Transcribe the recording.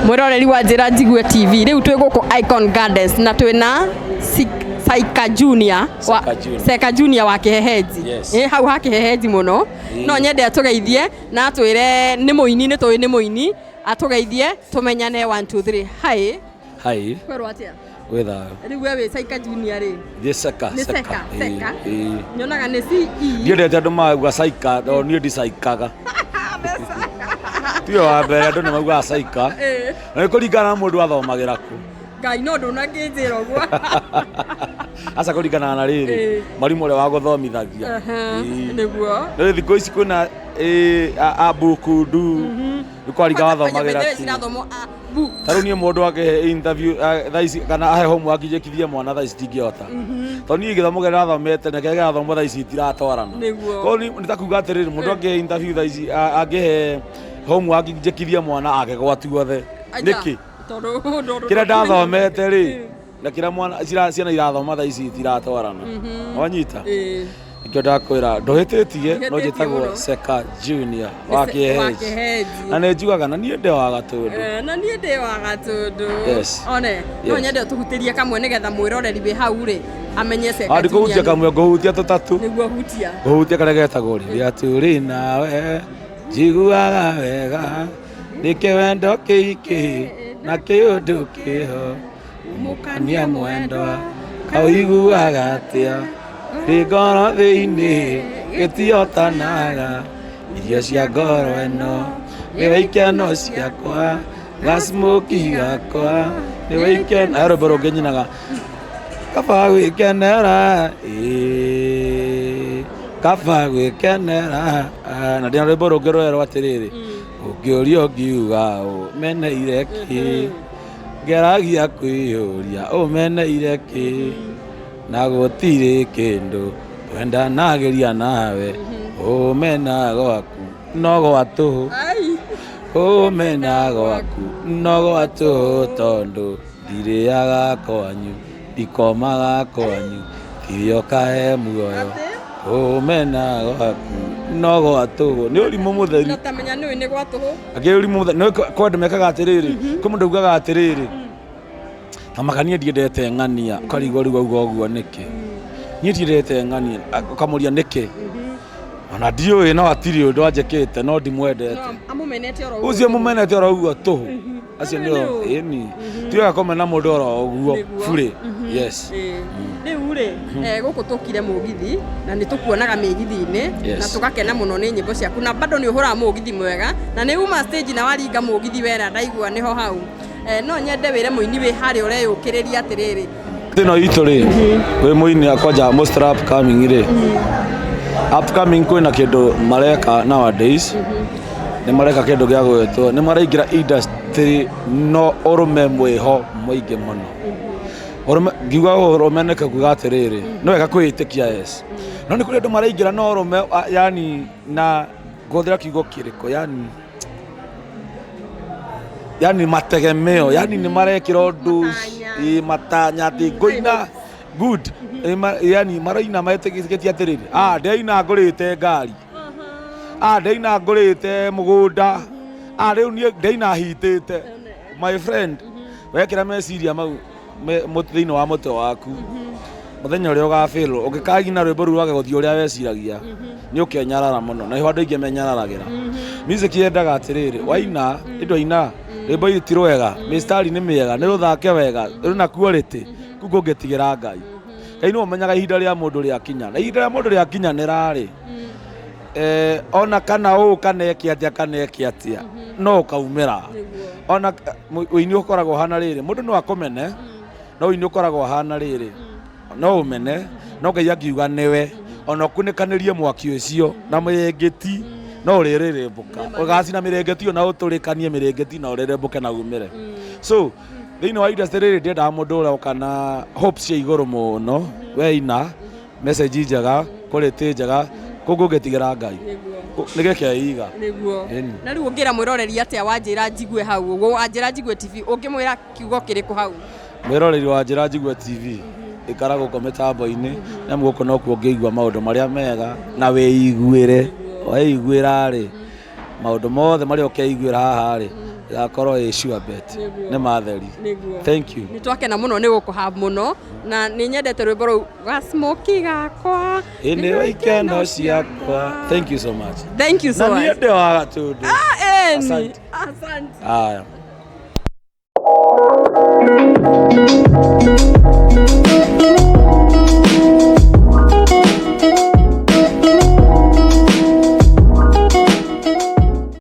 Mwiroreri wa Njĩra Njigue TV, rĩu twĩ gũkũ Icon Gardens na twĩ na Saika Junior wa Seka Junior. Seka Junior wa Kĩhehenji. Yes. Ĩ hau ha Kĩhehenji mũno. No nyende atũgeithie na atwĩre nĩ mũini, nĩ tũĩ nĩ mũini, atũgeithie tũmenyane. 1 2 3, hi. Hi. Kwerwo atĩa? Gwĩ thayũ. Rĩu we wĩ Saika Junior rĩ? Thiĩ Seka. Nĩ Seka, Seka. Ĩĩ. Nyonaga nĩ CE. Ndiendete andũ mauga Saika tondũ niĩ ndicaikaga. Tiwe wa mbere, andũ nĩ maugaga Saika. Na nĩ kũringana na mũndũ athomagĩra kũ. Ngai, no ndũnakĩnjĩra ũguo. Aca, kũringana na rĩrĩ mwarimũ ũrĩa wa gũthomithagia. Nĩguo. Rĩu thikũ ici kwĩna a bukundu nĩ kwaringa wathomagĩra kũ. Cirathomwo a bu. Ta rĩu niĩ mũndũ akĩhe interview thaa ici kana ahe homework njĩkithie mwana thaa ici ndingĩhota, tondũ niĩ gĩthomo kĩrĩa ndathomete na kĩrĩa kĩrathomwo thaa ici itiratwarana. Koguo nĩ ta kuga atĩrĩrĩ, mũndũ angĩhe interview thaa ici, angĩhe homework njĩkithie mwana akĩgwa tuothe. Nĩkĩ? Tondũ ũndũ Kĩrĩa ndathomete rĩ na kĩrĩa mwana ciana irathoma thaa ici itiratwarana, wanyita? Nĩkĩo ndakwĩra ndũhĩtĩtie, no Ndũhĩtĩtie njĩtagwo mũno. Seka Junior wa Wa Kĩeheji. Kĩheji. Na nĩ njugaga na niĩ ndĩ wa Gatũndũ. Na niĩ ndĩ wa Gatũndũ. One no nyende ũtũhutĩrie kamwe nĩgetha mwĩroreri wĩ hau rĩ amenye Seka Andi kũhutia Junior. Kamwe ngũhutia tũtatũ. Nĩguo, hutia. Ngũhutia karĩa getagwo "Rĩrĩa Tũrĩ Nawe Njiguaga Wega", nĩkĩ wendo kĩikĩ na kĩũndũ kĩho mũkania mwendwa kaũiguaga atĩa rĩ ngoro thĩinĩ gĩtiotanaga irio cia ngoro ĩno nĩwe ikeno ciakwa gasmoki gakwa nĩwe ikeno. He rwĩmbo rũngĩ nyinaga, "Kaba gwĩkenera, ĩĩ kaba gwĩkenera". Ah, na ndĩna rwĩmbo rũngĩ rwerwo atĩrĩrĩ, "Ũngĩũria ũngiuga ũmeneire kĩ, ngeragia kwĩyũria ũmeneire kĩ, na gũtirĩ kĩndũ twendanagĩria nawe, ũmena gwaku no gwa tũhũ, ũmena gwaku no gwa tũhũ, tondũ ndirĩaga kwanyu, ndikomaga kwanyu, tirĩ ũkahe muoyo, ũmena gwaku no gwa tũhũ". Nĩ ũrimũ mũtheri. Na tamenya nĩ nĩ gwa tũhũ. Akĩ ũrimũ mũtheri nĩ kwa andũ mekaga atĩrĩrĩ, kwĩ mũndũ ugaga atĩrĩrĩ, ta makania ndiendete ng'ania, ũkarigwo rĩu auga ũguo nĩkĩ. Niĩ ndiendete ng'ania, ũkamũria nĩkĩ, ona ndiũĩ, no hatirĩ ũndũ anjĩkĩte, no ndimwendete. No amũmenete oro ũguo. Ũcio mũmenete oro ũguo tũhũ, acio Nĩ nĩo ũũ. ĩni ti wega kũmena mũndũ oro ũguo burĩ, yes. Rĩu rĩ, gũkũ tũkire mũgithi na nĩ tũkuonaga mĩgithi-inĩ na tũgakena mũno nĩ nyĩmbo ciaku, na bado nĩ ũhũraga mũgithi mwega na nĩ uma stage na waringa mũgithi wera ndaigua nĩho hau. No nyende wĩre mũini wĩ harĩa ũreyũkĩrĩria atĩrĩrĩ. Ĩno itũ rĩ, wĩ mũini kwanja most upcoming rĩ, upcoming kwĩna kĩndũ mareka nowadays, nĩ mareka kĩndũ gĩa gwĩtwo nĩ maraingĩra industry no ũrũme mwĩho mũingĩ mũno. Ũrũme ngiuga ũrũme nĩ kuga atĩrĩrĩ, nĩ wega kwĩĩtĩkia, yes, no nĩ kũrĩ andũ maraingĩra na ũrũme yani na ngũhũthĩra kiugo kĩrĩkũ, yani mategemeo, yani nĩ marekĩra ũndũ. Matanya. Ĩ, matanya atĩ ngũina good. Yani maraina metĩkĩtie atĩrĩrĩ, ah, ndaina ngũrĩte ngari, ah, ndaina ngũrĩte mũgũnda, ah, rĩu niĩ ndaina hitĩte. My friend, wekĩra meciria mau thĩinĩ wa mũtwe waku, mũthenya ũrĩa ũgabĩrwo ũngĩkagina rwĩmbo rũu rwage gũthiĩ ũrĩa weciragia, nĩ ũkenyarara mũno, na nĩho andũ aingĩ menyararagĩra. Music yendaga atĩrĩrĩ, waina ĩndũ aina rwĩmbo ti rwega, mĩstari nĩ mĩega, nĩ rũthake wega, rwĩna quality, kũu kũngĩtigĩra Ngai. Ngai nĩwe ũmenyaga ihinda rĩa mũndũ rĩakinya, na ihinda rĩa mũndũ rĩakinyanĩra rĩ, ona kana ũũ kana eke atĩa kana eke atĩa, no ũkaumĩra. Ona ũini ũkoragwo ũhana rĩrĩ, mũndũ no akũmene, no ũini ũkoragwo ũhana rĩrĩ, no ũmene, no Ngai angiuga nĩwe, ona ũkunĩkanĩrie mwaki ũcio na mĩrĩngĩti, no ũrĩrĩrĩmbũka, ũgacina mĩrĩngĩti ĩyo na ũtũrĩkanie mĩrĩngĩti na ũrĩrĩmbũke na umĩre. So thĩinĩ wa industry rĩrĩ, ndiendaga mũndũ ũroka na hopes cia igũrũ mũno. Weina message njega, quality njega, kũguo ũngĩtigĩra Ngai nĩ gĩkeiga. Nĩguo. Na rĩu ũngĩra mwĩroreri atĩa wa Njĩra Njigue hau ũguo, wa Njĩra Njigue TV, ũngĩmwĩra kiugo kĩrĩkũ hau? Mwĩroreri wa Njĩra Njigue TV, ikara gũkũ mĩtambo-inĩ, nĩamu gũkũ nokuo ũngĩigua maũndũ marĩa mega na wĩiguĩre. Weiguĩra rĩ, maũndũ mothe marĩa ũkeiguĩra haha rĩ, Ĩgakorwo ĩ sure bet. Nĩguo. Nĩ matheri. Nĩguo. Thank you. Nĩ twakena mũno nĩ gũkũhab mũno na nĩ nyendete rwĩmbo rũu gasmoki gakwa. Ĩ nĩwe ikeno ciakwa. Thank you so much. Thank you so Na niĩ much. ndĩ wa Gatũndũ. Ah, ĩni. Asante. Asante. Aya.